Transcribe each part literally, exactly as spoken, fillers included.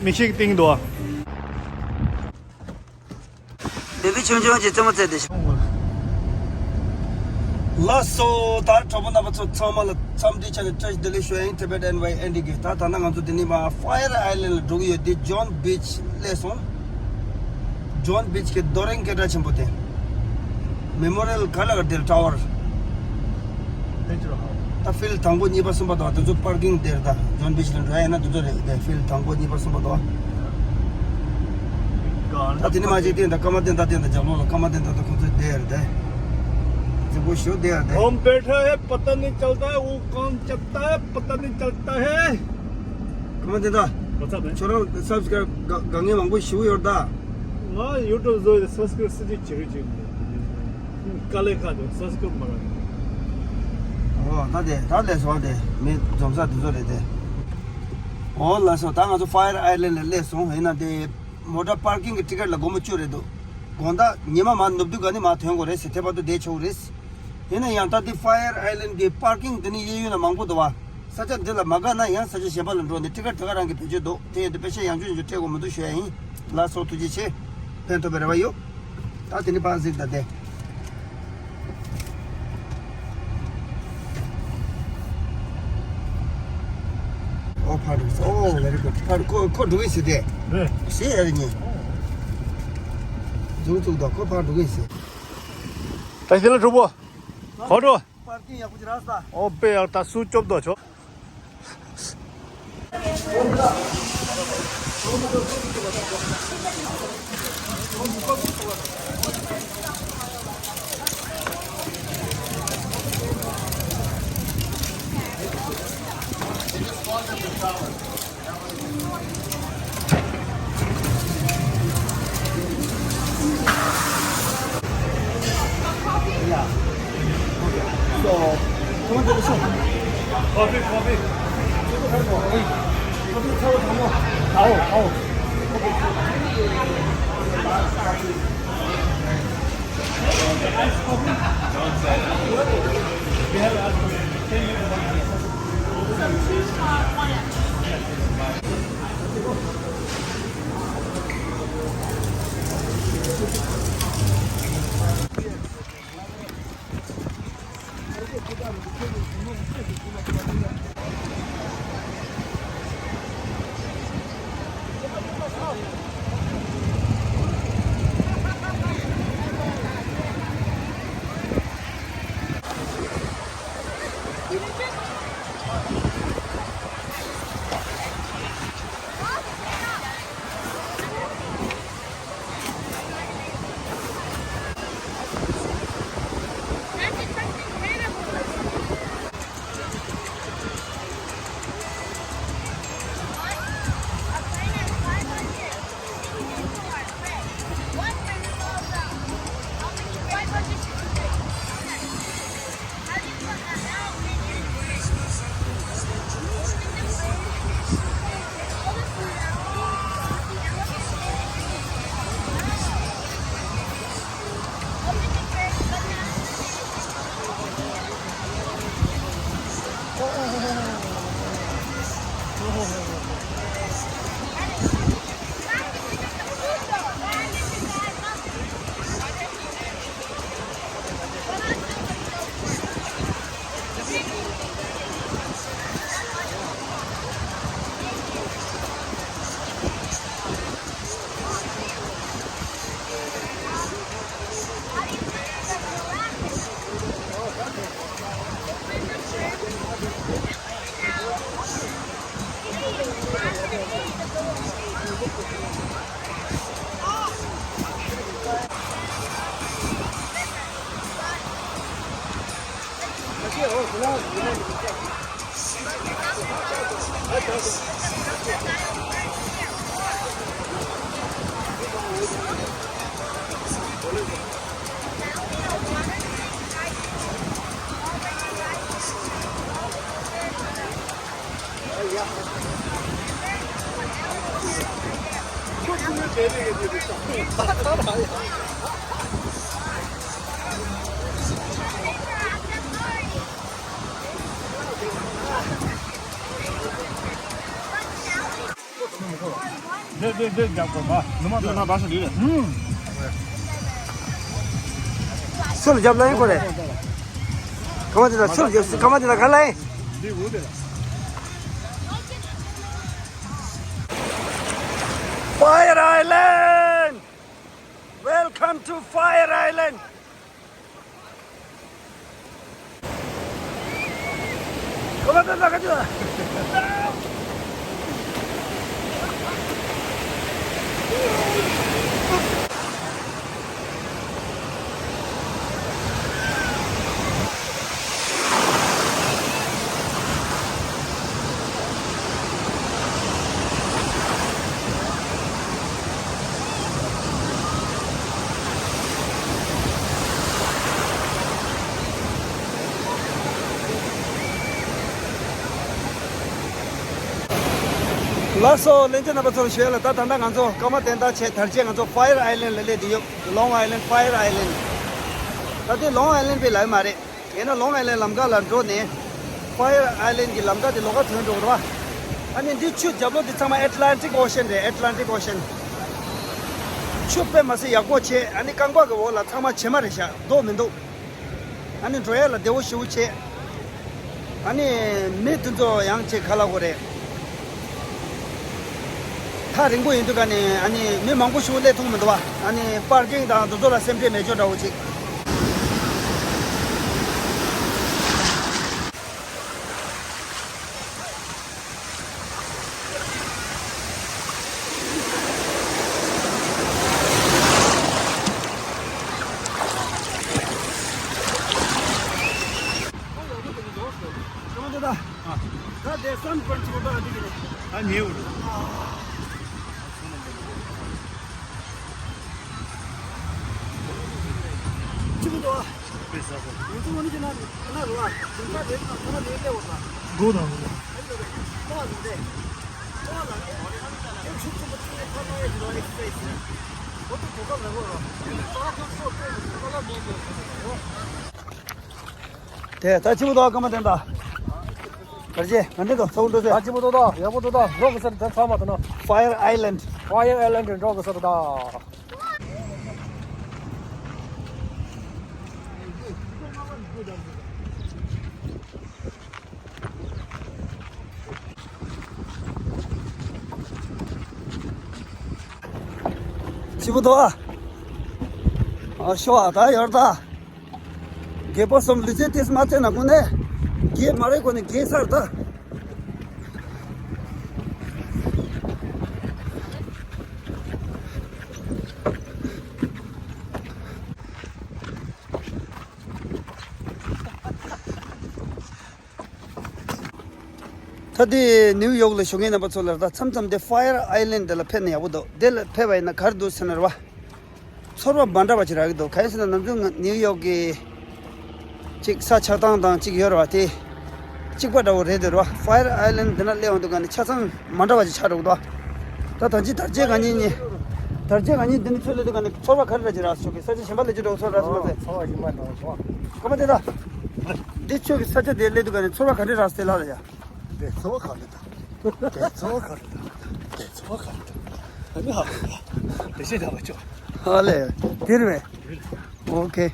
མི་ཞིག་བཏིང་འདུག། དེ་དུས་ཆུང་ཆུང་གི་རྩེད་མོ་རྩེ་དེ་ཤོག། ལགས་སོ། ད་གྲོགས་པོ་རྣམ་པ་ཚོ་ཚང་མ་ལ་འཚམས་འདྲི་བྱས་ནས་བཀྲ་ཤིས་བདེ་ལེགས་ཞུ་ཡ་ཡིན། Tibet N Y N D གི། ད་ད་ལྟ་ང་ཚོ་འདི་ནས་མར་Fire Island ལ་འགྲོ་གི་ཡོད། འདི་John Beach སླེབས་སོང་། John Beach གི་རྡོ་རིང་སྐད་གྲགས་ཆེན་པོ་དེ། Memorial ག་ལ་ག་དེར་Tower། ད་field དང་པོ་གཉིས་པ་གསུམ་པ་དང་དེ་ཚོ་པར་ཀིང་དེར། ད་John Beach ལ་འགྲོ་ཡ་ཡིན་ན་དེ་ཚོ་རེད། དེ་field དང་པོ་གཉིས་པ་གསུམ་པ་དང་། ད་དེ་ནི་མ་ཅིག་བསྟན་ད་ཀ་མ་བསྟན་ད་བསྟན་ད་རྒྱབ་ལོགས་ལ་ཀ་མ་བསྟན་ད་ད་ཁོ་ཚོ་དེར་དེ། རྫིག་པོ་ཞུ་དེར་དེ། हम बैठा है पता नहीं चलता है, वो कौन चलता है पता नहीं चलता है। ཀ་མ་བསྟན་ད། What's up, man? ཁྱོད་རང་subscribe དགའ་དགའ་ངེས་མང་པོ་ཞུ་ཡོད་ད། ང་YouTube བཟོ་ཡི་subscribe སྲིད་ཇུས་བྱེད་རེད་ཅིག། དཀའ་ལས་ཁག་འདུག་subscribe མ་རག། ཨོ་ད་དེ་ད་ལས་སོང་དེ་མི་འཛོམས་ས་དེ་ཚོ་རེད་དེ། ཨོ་ལགས་སོ། ད་ང་ཚོ་Fire Island ལ་སླེབས་སོང་། ཡིན་ན་དེ་མོ་ཊ་པར་ཀིང་གི་ཊི་ཀེཊ་ལ་སྒོར་མོ་བཅུ་རེད་འདུག། དགོང་དག་ཉི་མ་མ་ནུབ་དུས་ག་ནས་མར་ཐོན་དགོས་རེད་ཟེར། དེ་བར་དུ་བསྡད་ཆོག་རེད། ཡིན་ན་ཡང་ད་དེ་Fire Island གི་པར་ཀིང་དེ་ནི་གཡས་གཡོན་ལ་མང་པོ་འདུག་བ། ས་ཆ་འདི་ལ་མ་དགའ་ན་ཡང་ས་ཆ་གཞན་པ་ལ་འགྲོ་ནས་ཊི་ཀེཊ་དེ་ག་རང་གིས་བེད་སྤྱོད་འདུག། དེ་ཡིན་དུས་པེ་ཤ་ཡང་ཅུང་ཅུང་སྤྲད་དགོས་མི་འདུག་ཞུ་ཡ་ཡིན། ལགས་སོ། ཐུགས་རྗེ་ཆེ། ཕན་ཐོགས་པའི་རེ་བ་ཡོད། ད་དེ་ནི་ཕར་གཟིགས་དང་དེ། ཨོ་ཕར་འགྲོ་གི་ཟེར། ཨོ་very good། ཕར་ཁོ་ཁོ་འགྲོ་གི་ཟེར་དེ། རེད། ཞེས་ཨ་རི་ཉེ། འཛུགས་འཛུགས་དང་ཁོ་ཕར་འགྲོ་གི་ཟེར། ད་ཤི་ལ་གྲུབ་པོ། གོ་འགྲོ། པར་ཀིང་ཡག་པོ་ཅིག་རག་ས། ཨོ་པེ་ཡག་ད་སུ་སྐྱོབ་དོ་ཆོ། Yeah. Okay. So, come on, take a shot. Coffee, coffee. Coffee, coffee. Coffee, coffee, coffee. Coffee, coffee. Ice coffee. We have ice coffee. Can you འདི་འདི་འདི་རྒྱབ་དགོས་མ་ནུ་མ། འདི་ནུ་མ་བ་ཤ་འདི་རེད། ཨུམ། སུ་ལ་རྒྱབ་ལ་ཡིན་ཁོ་རེད། ག་མ་དེ་ལ་སུ་ལ་རྒྱབ་ག་མ་དེ་ལ་ག་ལ་ཡིན། འདི་འུ་དེ་ལ། Fire Island! Welcome to Fire Island! ལགས་སོ། ལྷན་རྒྱས་རྣམ་པ་ཚོར་ཞུ་ཡ་ལ། ད་ད་ལྟ་ང་ཚོ་སྐར་མ་དོན་དག་བྱས་དར་རྗེས་ང་ཚོ་Fire Island ལ་སླེབས་བསྡད་ཡོད། Long Island, Fire Island. ད་དེ་Long Island པའི་ལབ་མ་རེད། ཡིན་ན་Long Island ལམ་ཁ་ལ་འགྲོ་ནས་Fire Island གི་ལམ་ཁ་དེ་ལོགས་ཀ་ཐོན་འགྲོ་གི་རེད་བ། ཨ་ནི་འདི་ཆུ་རྒྱབ་ལོགས་དེ་ཚང་མ་Atlantic Ocean རེད། Atlantic Ocean. ཆུ་དཔེ་མ་སྲིད་ཡག་པོ་བྱས། ཨ་ནི་རྐང་པ་གི་འོག་ལ་ཚང་མ་བྱེ་མ་རེད་ཤག་རྡོ་མི་འདུག་ཨ་ནི་འགྲོ་ཡ་ལ་བདེ་བོ་ཞེ་པོ་བྱས། ཨ་ནི་མི་དེ་ཚོ་ཡང་ཅིག་ག་ལབ་དགོས་རེད། ཐག་རིང་པོ་ཡིན་དུས་ཀ་ནས་ཨ་ནི་མི་མང་པོ་ཞིག་སླེབས་ཐུབ་མི་འདུག་བ། ཨ་ནི་པར་ཀིང་དང་དེ་ཚོ་ལ་སེམས་ཁྲལ་མེད་ཆོག་འདྲ་བོ་ཅིག་དེ་ད་ཆི་མོ་དང་སྐར་མ་དོན་དག་གར་རྗེ་ང་འདི་དང་ཚོགས་འགྲོ་ཚེ། ད་ཆི་མོ་དོ་དག་ཡག་པོ་དོ་དག་རོགས་གི་སར་ད་ཚང་མ་དོ་ན། Fire Island. Fire Island རོགས་གི་སར་ད། ཆི་མོ་དོ་ཨ། ཨ་ཤོ་ཨ་ད་ཡོར་ད། རྒད་པོ་གསུམ་ལུས་རྩལ་ཏེས་མ་བཙལ་ན་ཁོ་ནས་རྒས་མ་རེད། ཁོ་ནས་རྒས་ཚར་ད། ད་དེ་ནིའུ་ཡོག་ལ་བཞུགས་མཁན་རྣམ་པ་ཚོ་ལ་ད་མཚམས་མཚམས་དེ་Fire Island དེ་ལ་ཕེབས་ན་ཡག་པོ་འདུག་དེ་ལ་ཕེབས་པ་ཡིན་ན་ག་རེ་འདུག་ཟེར་ན་རེད་བ། ཚོར་བ་མ་འདྲ་བ་ཅིག་རག་གི་འདུག་གང་ཡིན་ཟེར་ན་ང་ཚོ་ནིའུ་ཡོག་གི་ཅིག་ས་ཆགས་སྟངས་དང་ཅིག་ཡོད་རེད་བ། དེ་གཅིག་པ་འདྲ་བོ་རེད་འདུག་རེད་བ། Fire Island འདི་ན་སླེབས་ཡོང་དུས་ཀ་ནས་ཆ་ཚང་མ་འདྲ་བ་ཅིག་ཆགས་འགྲོ་གི་འདུག་ད་ད་ཅི་དར་རྒྱས་གང་ཉིད་ནི་དར་རྒྱས་གང་ཉིད་འདི་ནི་ཚུར་སླེབས་དུས་ཀ་ནས་ཚོར་བ་ག་རེ་རག་ཅིག་རག་ཤོག་གི་ས་ཆ་གཞན་པ་སླེབས་ཀྱི་འགྲོ་ཚོར་རག་སོང་མ་ཟད། ཚོར་བ་ཞིག་མ་འདྲ་བ་ཞོག་ག་མ་དེ་ད་འདི་ཆོས་ཀྱི་ས་ཆ་དེ་སླེབས་དུས་ཀ་ནས་ཚོར་བ་ག་འདྲ་རག་སྟེ་ལ་ལ་ཡ། དེ་ཚོར་བ་ག་རེ་ད། དེ་ཚོར་བ་ག་རེ་ད། དེ་ཚོར་བ་ག་རེ་ད། ཨ་ནི་ཧ་ལས་ཡ། དེ་ཤེས་ད་བ་ཅོ། ཧ་ལས་ཡ། དེ་རེད་པས། Okay.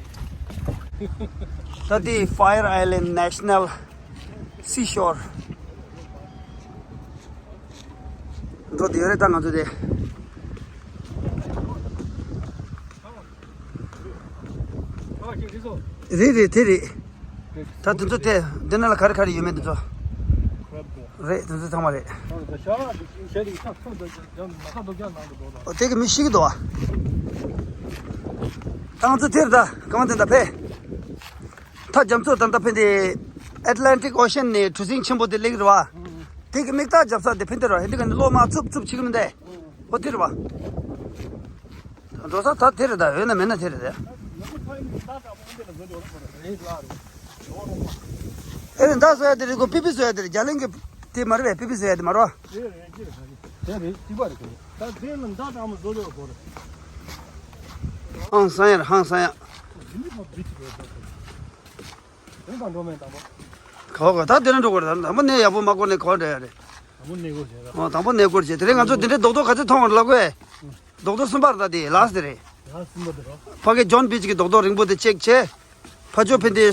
ད་དེ་Fire Island National Seashore འགྲོ་དེ་ཡོད་རེད། ད་ང་ཚོ་དེ་རེད་རེད་དེ་རེད། ད་དེ་ཚོ་དེ་འདི་ན་ལ་ག་རེ་ག་རེ་ཡོད་མེད་དེ་ཚོ་རེད། དེ་ཚོ་ཚང་མ་རེད། ཨོ་དེ་གི་མི་ཤི་གི་འདུག་ཨ། ད་ང་ཚོ་དེར་ད་གང་དེ་ད་ཕེ། ད་རྒྱ་མཚོ་ད་ད་ཕེ་དེ་Atlantic Ocean ནས་གྲུ་གཟིངས་ཆེན་པོ་དེ་སླེབས་རེད་བ། དེ་གི་མིག་ལྟ་རྒྱབ་ས་དེ་ཕེ་དེ་ར་ཧེ་དེ་ག་ནི་གློག་མ་འཚུབ་འཚུབ་བྱེད་གི་མི་འདུག་ཨོ་དེ་རེད་བ། འགྲོ་ས་ད་དེ་རེད། ད་ཡོད་ན་མེད་ན་དེ་རེད་ད། ཨེ་རེད། མདའ་བཟོ་ཡ་དེ་རེད་གོ། པི་པི་བཟོ་ཡ་དེ་རེད། རྒྱ་གླིང་གི་དེ་མ་རེད་པས། པི་པི་བཟོ་ཡ་དེ་མ་རེད་པ། རེད་རེད་རེད་རེད། དེ་རེད་གཅིག་པ་རེད་གོ། ད་དེ་ལ་མདའ་དྲག་མོ་བཟོ་ཡོད་གོ་རེད། ཧང་སང་ཡ་རེད། ཧང་སང་ཡ། ཡིན་གྱི་མ་བིད་ཅིག་རེད་གོ། དེ་དང་འགྲོ་མེད་དང་པོ། གོ་གོ་ད་དེ་ནས་འགྲོ་གོ་རེད། ད་དང་པོ་གནས་ཡག་པོ་མ་གོ་ནས་གོ་འདྲ་ཡ་རེད། དང་པོ་གནས་སྐོར་བྱས། ཨོ། དང་པོ་གནས་སྐོར་བྱས། དེ་རིང་ང་ཚོ་འདི་འདྲའི་རྡོག་རྡོག་ག་ཚོད་མཐོང་བ་ལབ་དགོས། རྡོག་རྡོག་གསུམ་པ་རེད། ད་དེ་ལཱ་སི་ཊི་དེ་རེད། ལཱ་སི་ཊི་གསུམ་པ་དེ་རོ། ཕ་གི་ཇོན་བིཆ་གི་རྡོག་རྡོག་རིང་པོ་དེ་ཅེག་བྱས། ཕ་ཇོ་ཕན་དེ་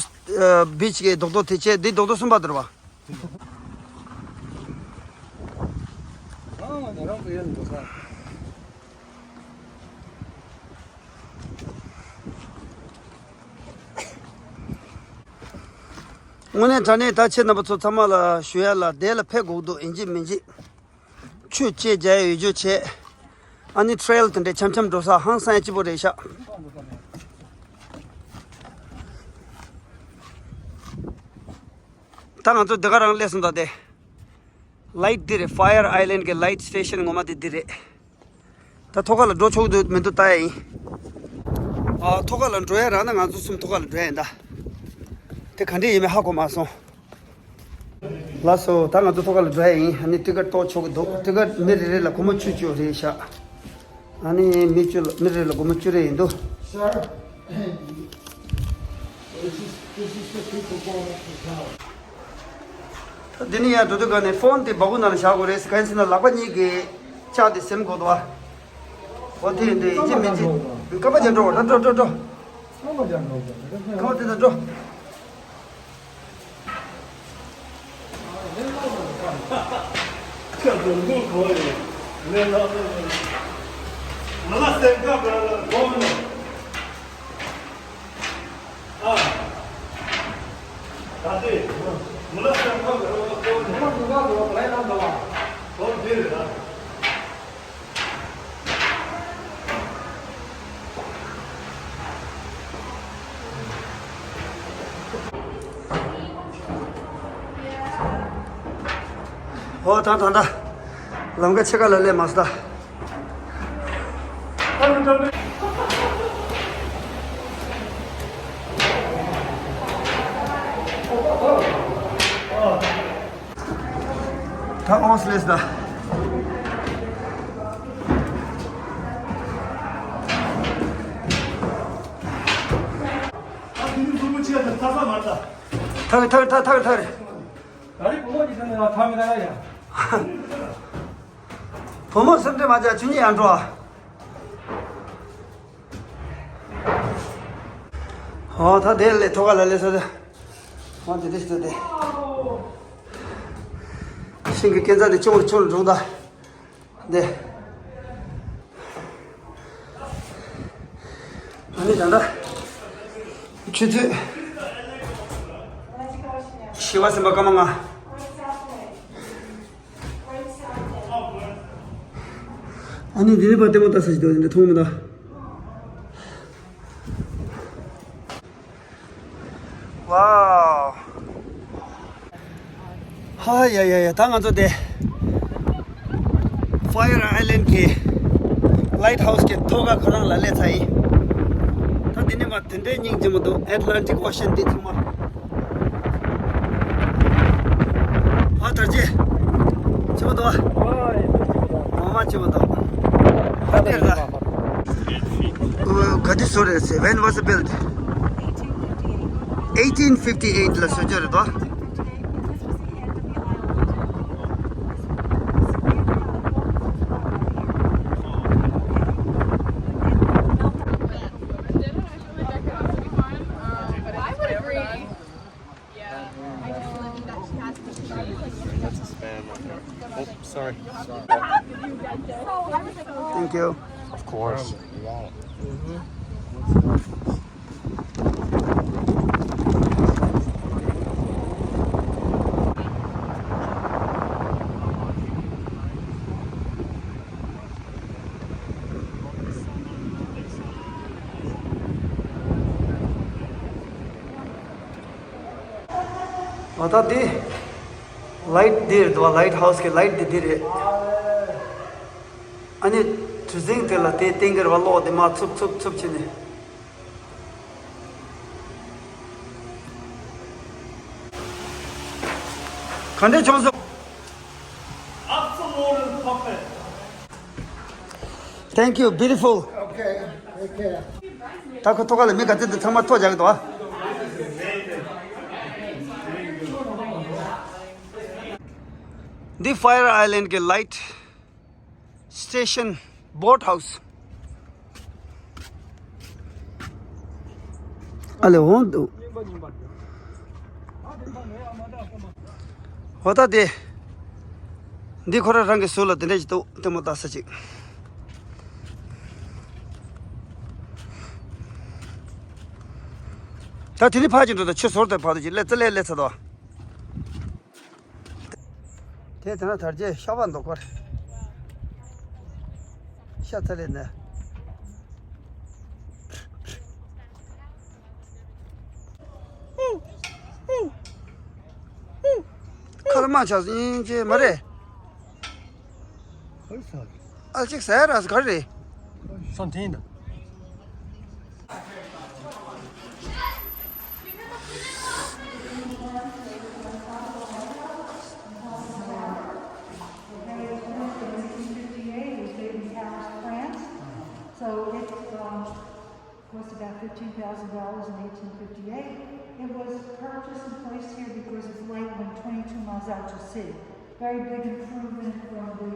བིཆ་གི་རྡོག་རྡོག་དེ་བྱས། འདི་རྡོག་རྡོག་གསུམ་པ་དེ་རེད་པ། དངོས་གནས་དྲང་གནས་ད་ཁྱེད་རྣམ་པ་ཚོ་ཚང་མ་ལ་ཞུ་ཡ་ལ། དེ་ལ་ཕེབས་དགོས་འདུག་ཡིན་གཅིག་མིན་གཅིག་ཆུ་སྐྱེལ་རྒྱག་ཡ་ཡོད་རྒྱུ་བྱས། ཨ་ནི་ཊེལ་དེ་འདྲའི་འཆམ་འཆམ་འགྲོ་ས་ཧང་སང་ཡ་སྐྱིད་པོ་རེད་ཤག་ད་ང་ཚོ་འདི་ག་རང་སླེབས་སོང་། ད་དེ་ལའིཊ་འདི་རེད། ཕ་ཡར་ཨའི་ལེན་ཌི་གི་ལའིཊ་སི་ཊེ་ཤན་ངོ་མ་དེ་འདི་རེད། ད་ཐོག་ཁ་ལ་འགྲོ་ཆོག་འདུག་མི་འདུག་ལྟ་ཡ་ཡིན། ཨ། ཐོག་ཁ་ལ་འགྲོ་ཡ་རག་ན་ང་ཚོ་གསུམ་ཐོག་ཁ་ལ་འགྲོ་ཡ་ཡིན་ད། དེ་ག་འདྲས་ཡིན་མིན་ཧ་གོ་མ་སོང་། ལགས་སོ། ད་ང་ཚོ་ཐོག་ཁ་ལ་འགྲོ་ཡ་ཡིན། ཨ་ནི་ཊི་ཀེཊ་གཏོང་ཆོག་གི་འདུག་ཊི་ཀེཊ་མི་རེ་རེ་ལ་སྒོར་མོ་བཅུ་བཅུ་རེད་ཤག་ཨ་ནི་མི་བཅུ་ལ། མི་རེ་ལ་སྒོར་མོ་བཅུ་རེ་ཡིན་འདུག་འདི་ནས་ཡར་འགྲོ་དུས་ག་ནས་ཕོན་དེ་སྦ་ཁུག་ནང་ལ་བཞག་དགོས་རེད། གང་ཡིན་ཟེར་ན་ལག་པ་གཉིས་ཀྱིས་ལྕགས་དེ་ཟིན་དགོས་འདུག་པ། འོ་དེ་ཡིན་དུས་ཡིན་གཅིག་མིན་གཅིག་ཀ་པ་ཅན་འགྲོ། འགྲོ་འགྲོ་འགྲོ་འགྲོ། ཀ་པ་དེ་ན་འགྲོ། ཨོ་ད་ད་ད། ལམ་ཁ་ཕྱེད་ཀ་ལ་སླེབས་མ་སོང་ད། ད་ཨོ་སི་ལེས་ད། ཐག་ཐག་ཐག་ཐག་ཐག་རེད། ད་རེས་བུ་མོ་གྱི་སེམས་ནང་ཐག་མི་རག་ཡ། བུ་མོ་སེམས་ཁྲལ་མ་བྱ། ཁྱོད་གཉིས་ཡར་འགྲོ་ཨ། ཨོ་ད་དེ་ལས་ཐོག་ཁ་ལ་སླེབས་ས་དེ། ཨོ་དེ་དེ་ཞིག་ཏུ་དེ། ཤིང་གི་སྐས་འཛེག་དེ་ཆུང་རུ་ཆུང་རུ་འགྲོ་ད། དེ། ཨ་ནི་ད་ལྟ་ཆུ་ཚོད་བཞི་པ་ཟིན་པ་སྐར་མ་ལྔ། ཨ་ནི་འདི་ནས་ཕར་ལྟད་མོ་ལྟ་ས་ཞིག་འདུག་འདི་མཐོང་མི་འདུག་ཝའོ། ཧ་ཡ་ཡ་ཡ། ད་ང་ཚོ་དེ་ཕ་ཡར་ཨའི་ལེན་ཌི་གི་ལའིཊ་ཧའུ་སི་གི་ཐོག་ཁ་ཁོ་རང་ལ་སླེབས་ཚར་ཡིན། ད་འདི་ནས་མར་དེ་འདྲའི་སྙིང་རྗེ་མོ་འདུག་ཨེཊ་ལན་ཊིག་ཨོ་ཤན་འདི་ཚང་མ། ཨ་དར་རྒྱས། ཆེ་མོ་འདུག་ཨ། ངོ་མ་ཆེ་མོ་འདུག་ད་དེར་ད། ག་དུས་བཟོ་རེད་ཟེར། When was it built? eighteen fifty-eight ལ་བཟོ་རྒྱུ་རེད་དོ། I would agree. Yeah. I just love that she has the That's a spam right there. Oh, sorry. Thank you. Of course. ཨོ་ད་འདི་ལའིཊ་འདི་རེད་དོ། ལའིཊ་ཧའུ་སི་གི་ལའིཊ་འདི་འདི་རེད། ཨ་ནི་གྲུ་གཟིངས་དེ་ལ་དེ་སྟེང་གི་རེད་པ། གློག་དེ་མར་འཚུབ་འཚུབ་འཚུབ་བྱས་ནས། ག་འདྲས་བྱུང་སོང་། Thank you, beautiful. Okay, take care. ད་ཁོ་ཐོག་ཁ་ལ་མི་ག་ཚོད་འདུག་ཚང་མ་ཐོ་རྒྱག་གི་འདུག་ཨ། འདི་Fire Island གི་light station, boat house. ཨ་ལེ་འོང་འདུག་འོ་ད་དེ། འདི་ཁོ་རང་རང་གི་ཟུར་ལ་དེ་འདྲ་ཞིག་འདུག་ལྟད་མོ་ལྟ་ས་ཅིག་ད་དེ་ནི་ཕར་ཅིག་འགྲོ་དང་ཆུ་ཟོར་དེ་བར་དུ་ཅིག་སླེབས་ཙ་ལེ་སླེབས་ཚར་དོ། དེ་དེ་ན་དར་རྒྱས་ཤ་བ་མདོག་དཀར། ཤ་ཚ་ལེ་ནས། ཁ་ལ་མ་ཆགས་ཡིན་གྱི་མ་རེད། ཨ་ཅིག་ཟ་ཡ་ར་ཟ་ག་རེད། སང་ཐེངས་ད། So it's, um, cost about fifteen thousand dollars in eighteen fifty-eight. It was purchased and placed here because it's light when twenty-two miles out to sea. Very big improvement from the,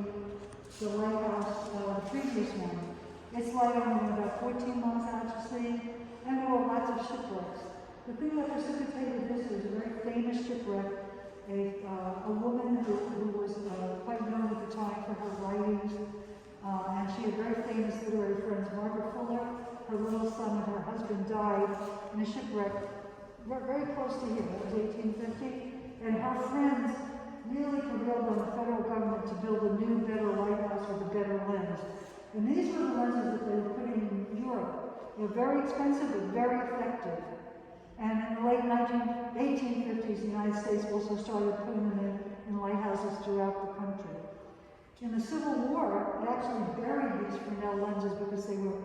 the lighthouse, uh, the previous one. It's light only about fourteen miles out to sea, and there were lots of shipwrecks. The thing that precipitated this was a very famous shipwreck. A, uh, a woman who, who was, uh, quite known at the time for her writings, uh, and she had very famous literary friends, Margaret Fuller, her little son, and her husband died in a shipwreck ve-, very close to here. It was eighteen fifty, and her friends really prevailed on the federal government to build a new, better lighthouse with a better lens. And these were the lenses that they were putting in Europe. They're very expensive, but very effective. And in the late nineteen, eighteen fifties, the United States also started putting them in, in lighthouses throughout the country. In the Civil War, they actually buried these Fresnel lenses because they were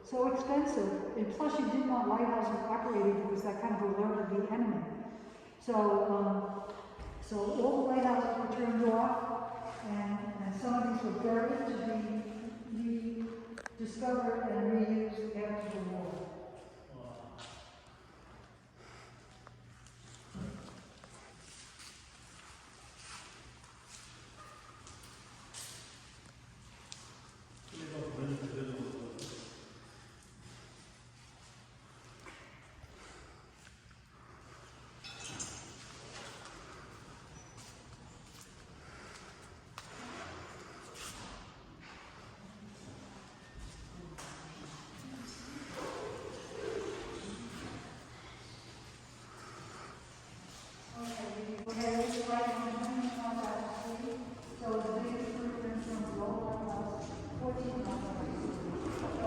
so expensive, and plus you didn't want lighthouses operating because that kind of alerted the enemy. So, um, so all the lighthouses were turned off, and, and some of these were buried to be rediscovered and reused after the war.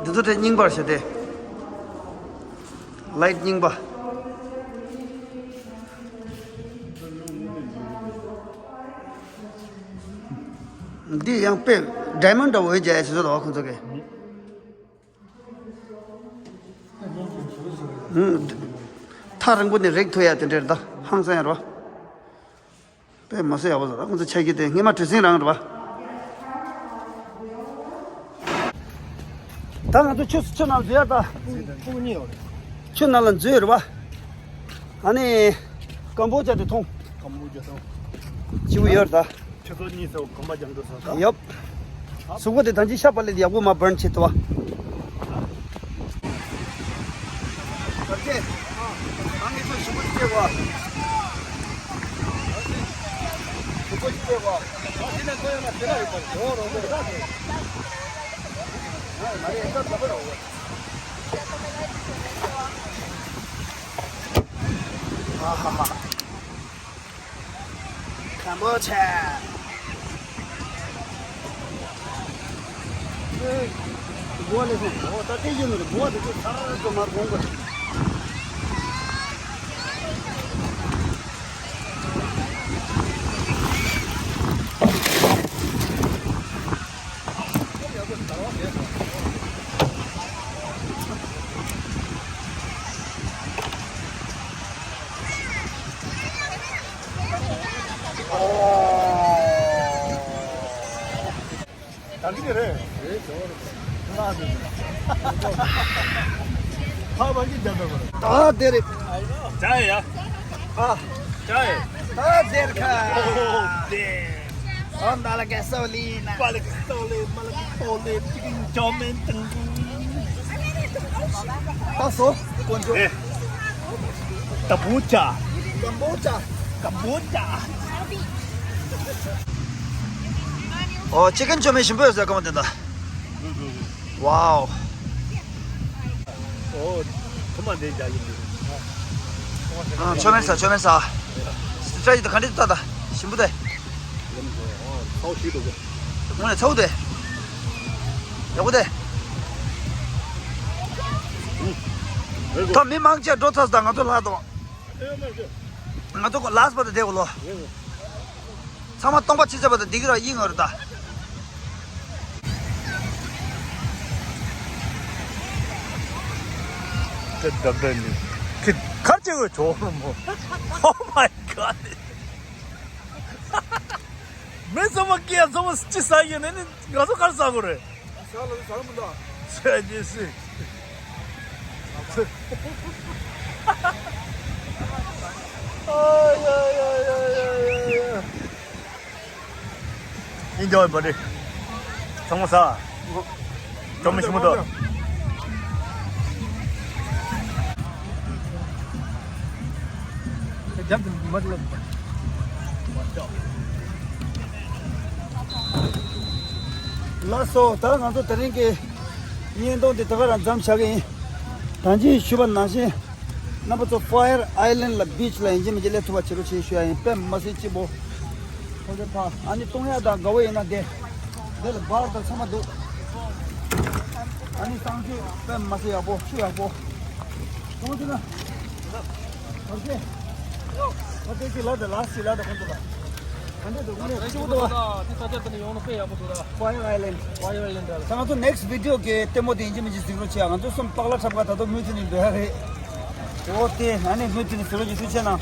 འདི་ཚོ་དེ་རྙིང་པར་བྱས་ཏེ། ལའིཊ་རྙིང་པ། འདི་ཡང་དཔེ་ཌའི་མོན་ཌི་འདྲ་བོ་ཡོད་ཀྱི་ཡ་ཞིག་བཟོ་འདུག་ཁོང་ཚོ་གིས། ཐག་རིང་པོ་ནས་རེག་ཐུབ་ཡ་དེ་འདྲ་རེད་ད། ཧང་སང་ཡ་རེད་པ། དཔེ་མ་སྲིད་ཡག་པོ་བཟོ་འདུག་ཁོང་ཚོ་ཆ་རྐྱེན་དེ་སྔས་མ་བྲེལ་ཟིང་རང་རེད་པ། ད་ང་ཚོ་ཆུ་ཆུ་ནང་འཛུལ་ཡ་ད། ཕྲུ་གུ་གཉིས་ཡོད་རེད། ཆུ་ནང་ལ་འཛུལ་ཡོད་རེད་པ། ཨ་ནི། ཀམ་བོ་ཇ་དེ་མཐོང་། ཀམ་བོ་ཇ་མཐོང་། སྐྱིད་པོ་ཡོད་རེད་ད། ཆུ་ཚོད་གཉིས་ཚོ་གོམ་པ་རྒྱག་འགྲོ་སོང་ད། ཡོབ། གཟུགས་པོ་དེ་ཐང་ཅིག་ཤ་པ་ལས་ཡག་པོ་མ་བར་ཆེ་ཏོ། ད་ཅེ། ཨ་ནི་ཚོ་ཞུ་བོ་ཅེ་བ། ཞུ་བོ་ཅེ་བ། ཨ་དེ་ནས་ཁོ་ཡོང་ན་དེ་ལ་ཡོད་པ་རེད། ཡོ་རོ་རོ་ར་རེད། ང་རེ་ཡིན་ད་ད་པ་རོ། ཨ་ཧ་ཧ། གམ་བུ་ཆ། ཨེ། འགོ་ལས་སོང་། འོ་ད་དེ་ཡིན་ནོ་རེད། འགོ་དེ་ཚོ་ཚར་དུ་མར་འོང་དགོས་རེད། ད་འདི་རེད། རེད་ཟེར་བ་རེད། ང་ཚོ་ཕ་བ་གི་རྒྱབ་པ་རེད། ད་དེ་རེད། ཅའི་ཡ། ཨ། ཅའི། ད་དེར་ཁ། ཨོ་དེ། Onda la gasolina. Quale gasolina? Ma la gasolina, chicken jomen. Paso, buongiorno. Eh. Kombucha. Kombucha. Kombucha. ཨོ། ཅི་ཀན་ཅོ་མེ་ཞིམ་པོ་ཡོད་ཟེར་ཀ་མ་དེ་འདྲ། ཝའོ། ཨོ། ཐུ་མ་འདི་འཇའ་ཡིན་འདུག་ཨ། ཅོ་མེ་ས། ཅོ་མེ་ས། སི་ཏྲ་ཡི་ད་ག་འདྲ་ད་ད་ཞིམ་པོ་དེ། ཚའོ་ཞིག་འདུག་དངོས་གནས་ཚའོ་དེ། ཡག་པོ་དེ། ད་མི་མང་ཆེ་འགྲོ་ཚར་ད་ང་ཚོ་ལྷག་འདུག་ང་ཚོ་ལ་སི་པ་ད་དེ་གོ་ལོ། ཚང་མ་སྟོང་པ་ཕྱི་ཚེ་བ་དང་སྡིག་ར་ཡིན་ངར་ད། ཁྱེད་འདབ་འདྲ་ནི། ཁྱེད་གར་བྱེད་དགོས་ཆོག་མོ། Oh my god. མི་ཚང་མ་སྐད་ཚང་མ་ཅི་ཟ་ཡིན་ནི་ནི་ང་ཚོ་གར་ཟ་དགོས་རེད། ཟ་ལ་ཟ་མི་འདུག་ཟ་རྒྱུ་སི། Enjoy, buddy. ཚང་མ་ཟ། ཅོ་མེ་ཞིམ་པོ་འདུག་ལགས་སོ། ད་ང་ཚོ་དེ་རིང་གི་བརྙན་ཐུང་འདི་ད་ག་རང་མཚམས་བཞག་གི་ཡིན། ད་གིན་ཞུས་པ་ནང་བཞིན། རྣམ་པ་ཚོ་Fire Island ལ་beach ལ་ཡིན་གཅིག་མིན་གཅིག་སླེབས་ཐུབ་པ་བྱེད་རོགས་བྱེད་ཞུ་ཡ་ཡིན། དཔེ་མི་སྲིད་སྐྱིད་པོ། ཁོ་ཚོ་ཕ་ཨ་ནི་བཏུང་ཡ་དང་དགའ་བོ་ཡིན་ན་དེ། དེ་ལ་bar དང་ཚང་མ་འདུག་ཨ་ནི་གཙང་ཆུ་དཔེ་མི་སྲིད་ཡག་པོ། ཆུ་ཡག་པོ། ཁོང་ཚོ་ན། ཨོ་ཁེ། ཨོ་ཁེ་ཁེ། ལ་དེ་ལ་སི་ལ་དེ་ཁོང་ཚོ་ལ། ག་འདྲ་འདུག་ངོ་ནས་སྐྱིད་པོ་འདུག་བ། དེ་ས་ཆ་དེ་ནས་ཡོང་ན་དཔེ་ཡག་པོ་འདུག་ད། Fire Island། Fire Island ད། ད་ང་ཚོ་next video གི་ལྟད་མོ་དེ་ཡིན་གཅིག་མིན་གཅིག་གཟིགས་རོགས་བྱེད་ཨ། ང་ཚོ་གསུམ་པག་ལ་འཁྲབ་ག་ད་དུང་མུ་མཐུད་ནས་འགྲོ་ཡ་རེད། འོ་དེ་ཨ་ནི་མུ་མཐུད་ནས་གཟིགས་རོགས་ཀྱི་ཐུགས་རྗེ་གནང་།